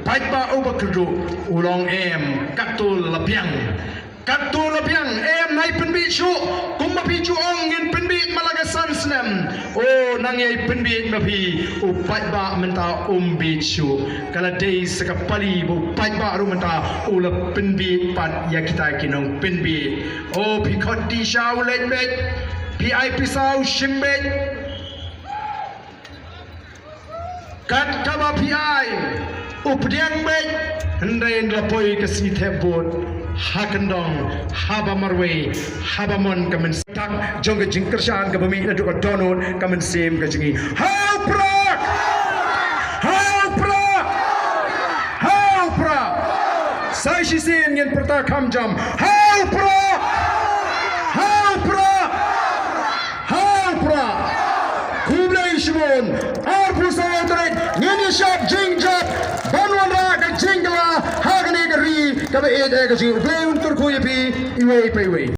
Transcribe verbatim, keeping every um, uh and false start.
Paidbah uba kyrduh u long em, katto la biang. Katto la biang em, nai pynbiej shuh. Kumba phi ju ong ngin pynbiej man la ka san snem. O, nang ïai pynbiej ma phi, u paidbah mynta um biej shuh. Ka la dei sa ka pali ba u paidbah ruh mynta u la pynbiej pat ïa kita ki nongpynbiej. O, phi khot Tisha u leit beit. Phi ai pisa u shim beit. Kat kaba phi ai u pdiang beit, hynrei la poi ka sngi thep vote ha kyndong, haba marwei, haba mon ka mynsiem. Tak jong ka jingkyrshan kaba mih naduh ka dohnud ka mynsiem ka jong ngi. Ha u prah! Ha u prah! Ha u prah! Sa shisien ngin pyrta kham jam. Ha u prah! Ha u prah! Ha u prah! Khublei shibun. Arphew saw tarik ngin ïa shad jingjop ban wanrah ka jingkylla ha kane ka ri kaba ïeit ka jong ngi. U Blei un kyrkhu ïa phi iwei pa iwei.